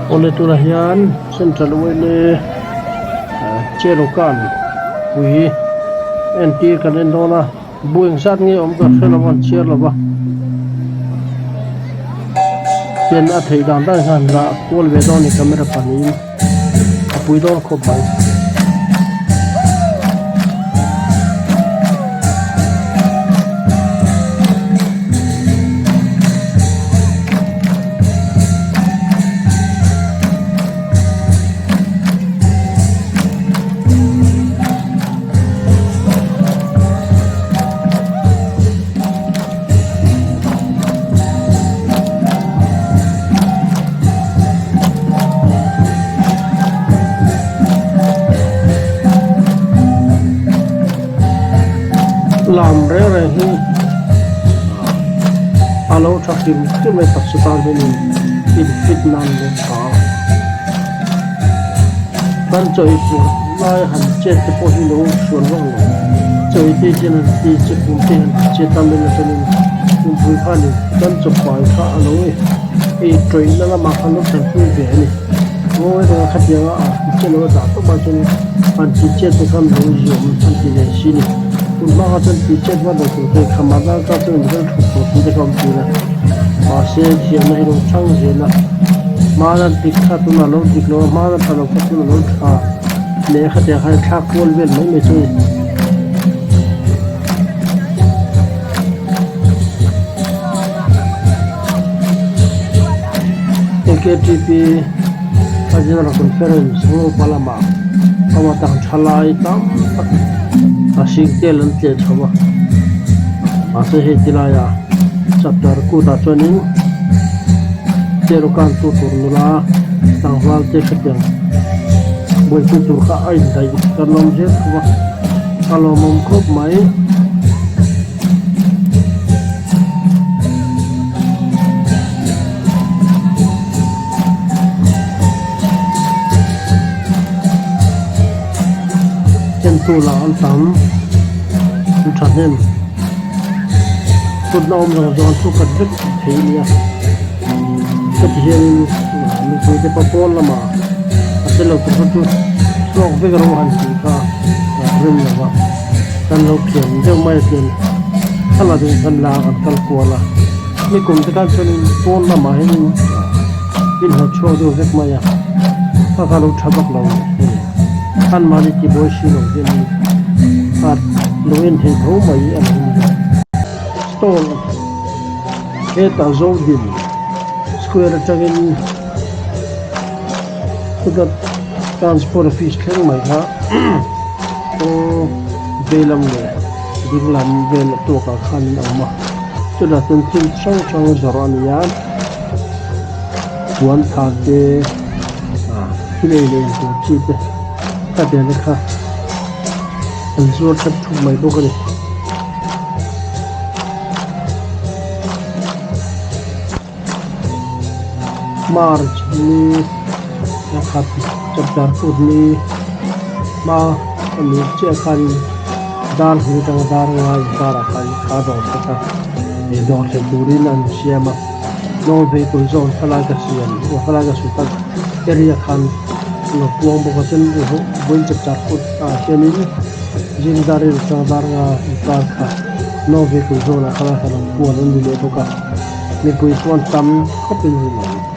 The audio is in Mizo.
Awle tunah hian Central yma Cherokee pui entir kan en dawn a bu engzat nge awm ka hre lo a an chhiar lo va pen a theih dan dan hian lah kual ve dawn a ni camera pahnihin a pui dawn khawp mai. Lam reng reng hi a lo tha hrim hrim mai taksa tan hianin in fit nan leh tha a kan chawi tur lai han chet te pawh hi lo sual vak lo chawi te hian an ti che kum te hian che tam em atangin pumpui khanin kan chawpai kha a lo ei tawih na lamah khan lo tanpui ve a ni ngawi reng a khatianga a ti che lo a dah tawp ah chuan an ti chet te khan lo ziawm an ti ve si a ni tun hma kha chuan ti chet hma ber tur te kham ah dang kha chuan mizo thut tur tih te kha awm thin a mahse thiamna hi lo chang zel a hmana dik kha tunah lo dik lo a hmana tha lo kha tunah lo tha leh khatiang khan thlak kual vel mai mai chu a ni. Ktp a General Conference Europa lamah ama tang thalai tam tak a hring tel an tleh chho a mahse hei ti laiah chapter kutah chuanin Cherokee tu tur nula tlangval te hetiang buaipui tur kha a indaih kan awm zel tho a a lawmawm khawp mai. Entu lah an tam an thahnem kutna awm zawng zawng an thu khat vek thei a nia heti hianin mipui te pawh pawn lamah a tel lo tur kha chu chhuak vek rawh han tih kha a rem lo va. Kan lo thiam deuh mai a chuan a la ding khan la kan kal kual a ni kum te khan chuanin pawn lamah hianin in hnawt chhuak deuh vek mai a a kha lo tha vak lo hei anmahni tibuai si lo hianin a lo en thei tho mai a lo ni a stall hetah Zodin square atangin chuta transport office thleng mai kha. Kawng veilam leh dinglam vel a tuak ah khan a awm a chutah chuan thil hrang hrang zawrh a ni a puan tha te ah thil ei leh intur chi te khatiang te kha an zuar that thup mai bawk a ni. March ni pakhat chapter kut ni hma a nih chiah khan dar hnih atanga dar ngai inkar ah khan kha dawr te kha ih dawr thei turin an siam a no vehicle zawn khalai ka siam khalai ka sawi tak area khan lo puang bawk a chuan vawiin chapter kut ah hianin zing dar vel atanga dar nga inkar kha no vehicle zawn ah khalai kha lo puan an ni leh bawk a. Mipui chuan tam khawpin hun a awm.